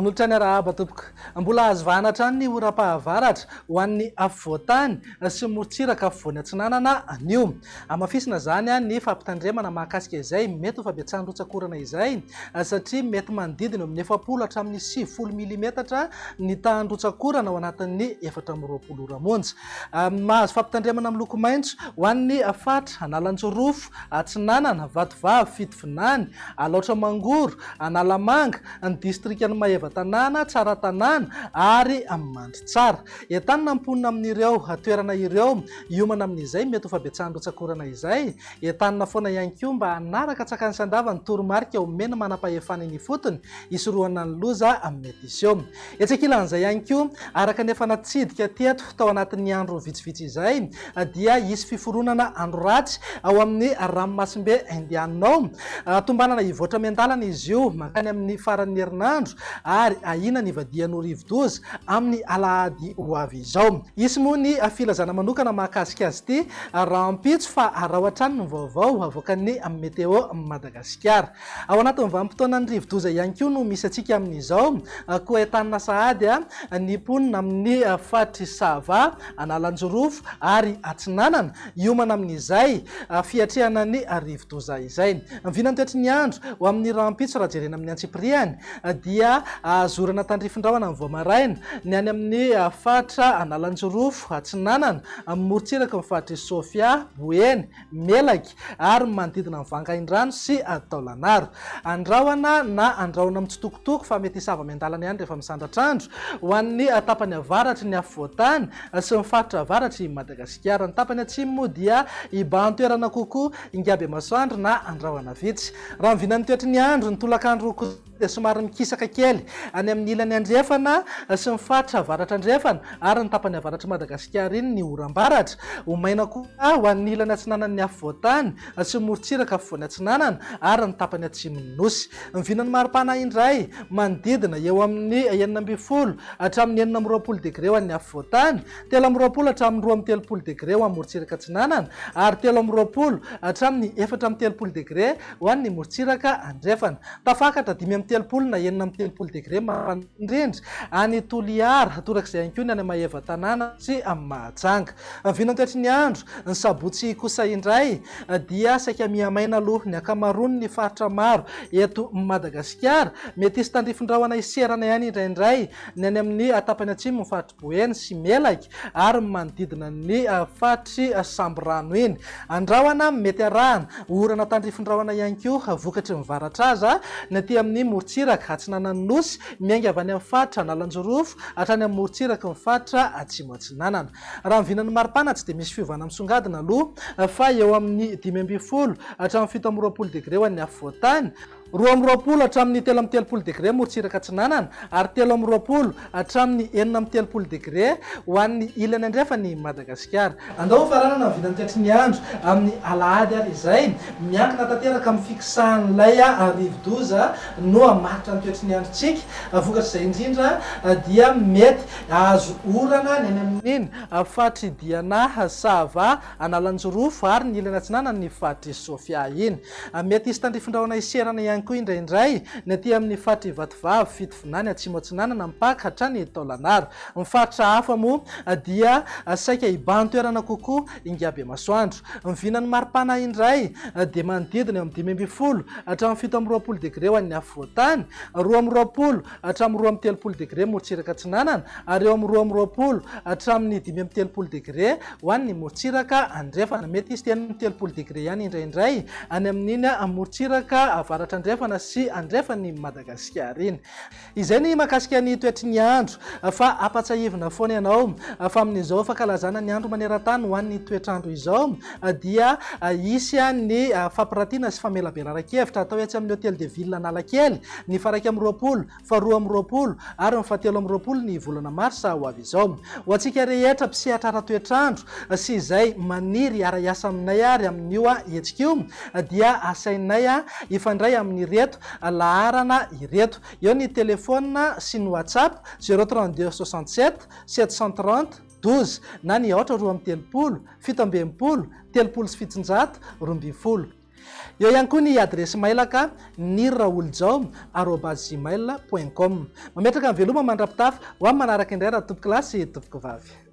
Manolotra ny arahaba tompoko. Mbola azo vahana hatrany ny oram-pahavaratra ho an'ny afovoan-tany sy morontsiraka afovoany atsinanana anio. Hamafisina izany ny fampitandremana mahakasika izay mety ho fabetsahan'ny rotsak'orana izay satria mety manodidina eo amin'ny 40 hatramin'ny 90 milimetatra ny tahan'ny rotsak'orana ao anatin'ny 24 ora monja. Mahazo fampitandremana miloko maitso ho an'ny faritra Analanjirofo, Atsinanana, Vatovavy, Fitovinany, Alaotra Mangoro, Analamanga, ny distrikan'i Maevatanàna, Tsaratanàna ary Mandritsara. Entanina ny mponina amin'ireo toerana ireo hiomana amin'izay mety ho fabetsahan'ny rotsak'orana izay. Entanina foana ihany koa mba hanaraka an-tsakany sy an-davany ny toromarika omen'ny manam-pahefana eny ifotony hisorohana ny loza mety hiseho. Etsy ankilan'izay ihany koa, araka ny efa natsidika teto tao anatin'ny andro vitsivitsy izay, dia hisy fiforonana andro ratsy ao amin'ny ranomasimbe Indiana ao. Tombanana hivoatra miandalana izy io mankany amin'ny faran'ny herinandro ary ahiana ny hivadihany ho rivodoza amin'ny alahady ho avy izao. Hisy moa ny filazana manokana mahakasika azy ity rahampitso fa araho hatrany ny vaovao avoakan'ny Météo Madagasikara. Ao anatin'ny vanim-potoanan'ny rivodoza ihany koa no misy antsika amin'izao, koa entanina sahady ny mponina amin'ny faritr'i Sava, Analanjirofo ary Atsinanana hiomana amin'izay fiatrehana ny rivodoza izay. Ny vinan'ny toetry ny andro ho amin'ny rahampitso raha jerena amin'ny antsipiriany dia ahazo orana tandrifin-drahona ny vao maraina ny any amin'ny faritra Analanjirofo, Atsinanana, amin'ny morontsiraky ny faritr'i Sofia, Boeny, Melaky ary ny manodidina ny Vangaindrano sy Taolagnaro. Andrahona na andrahona mitsitokotoko fa mety hisava miandalana ihany rehefa misandratr'andro ho an'ny tapany avaratry ny afovoan-tany sy ny faritra avaratr'i Madagasikara. Ny tapany atsimo moa dia hibahan-toerana kokoa Ingabemasoandro na andrahona vitsy. Raha ny vinan'ny toetry ny andro, ny tolakandro kosa dia somary mikisaka kely any amin'ny ilany andrefana sy ny faritra avaratra andrefana ary ny tapany avaratr'i Madagasikara iny ny oram-baratra. Ho maina koa ho an'ny ilany atsinanan'ny afovoan-tany sy ny morontsiraka afovoany atsinanana ary ny tapany atsimon'ny Nosy. Ny vinan'ny maripana indray manodidina eo amin'ny 16 hatramin'ny 26 degre ho an'ny afovoan-tany, 23 hatramin'ny 32 degre ho an'ny morontsiraka atsinanana ary 23 hatramin'ny 34 degre ho an'ny morontsiraka andrefana. Tafakatra 35 na 36 degre mafana indrindra any Toliara, torak'izay ihany koa ny any Maevatanàna sy Mahajanga. Vinantoetry ny andro, ny sabotsy kosa indray dia saika mihamaina aloha ny ankamaroan'ny faritra maro eto Madagasikara. Mety hisy tandrifin-drahona hiserana ihany indraindray ny any amin'ny tapany atsimon'ny faritr'i Boeny sy Melaky ary ny manodidina ny faritr'i Sambirano iny. Andrahona mety arahana orana tandrifin-drahona ihany koa vokatry ny varatraza ny aty amin'ny morontsiraka atsinanan'ny Nosy, miainga avy any amin'ny faritra Analanjirofo hatrany amin'ny morontsiraky ny faritra Atsimo Atsinanana. Raha ny vinan'ny maripana tsy dia misy fiovana misongadina aloha fa eo amin'ny 15 hatramin'ny 27 degre ho an'ny afovoan-tany, 22 hatramin'ny 33 degre morontsiraka atsinanana ary 23 hatramin'ny 36 degre ho an'ny ilany andrefan'i Madagasikara. Andao hofaranana ny vinantoetry ny andro amin'ny alahady ary izay miankina tanteraka amin'ny fikisahan'ilay rivodoza no hamaritra ny toetry ny androntsika. Vokatr'izay indrindra dia mety hahazo orana ny any amin'iny faritr'i Diana, Sava, Analanjirofo ary ny ilany atsinanan'ny faritr'i Sofia iny. Mety hisy tandrifin-drahona hiserana ihany koa indraindray ny aty amin'ny faritr'i Vatovavy, Fitovinany, Atsimo Atsinanana, mipaka hatrany Taolagnaro. Ny faritra hafa moa dia saika hibahan-toerana kokoa Ingabemasoandro. Ny vinan'ny maripana indray dia manodidina eo amin'ny 15 hatramin'ny 27 degre ho an'ny afovoan-tany, 22 hatramin'ny 32 degre morontsiraka atsinanana ary eo amin'ny 22 hatramin'ny 35 degre ho an'ny morontsiraka andrefana. Mety hisy 36 degre ihany indraindray any amin'iny morontsiraka avaratra andrefana sy andrefan'i Madagasikara iny. Izay ny mahakasika ny toetry ny andro fa ampatsahivina foana ianao fa amin'izao fankalazana ny andro maneran-tany ho an'ny toetr'andro izao dia hisy ny fampiratiana sy famelabelaran-kevitra atao etsy amin'ny Hotel de Ville Analakely ny faha 21, faha 22 ary ny faha 23 ny volana marsa ho avy izao. Ho antsika rehetra mpisehatra ara-toetr'andro sy izay maniry hiara-hiasa aminay ary amin'io hetsika io dia asainay hifandray amin'ireto laharana ireto. Eo ny telefaonina sy ny WhatsApp, 032 67 730 12 na ny aotra 32 67 30 712. Eo ihany koa ny adiresy mailaka niriraolijao arobase gmail point com. Mametraka ny veloma mandra-pitafa ho amin'ny manaraka indray raha tompokolahy sy tompokovavy.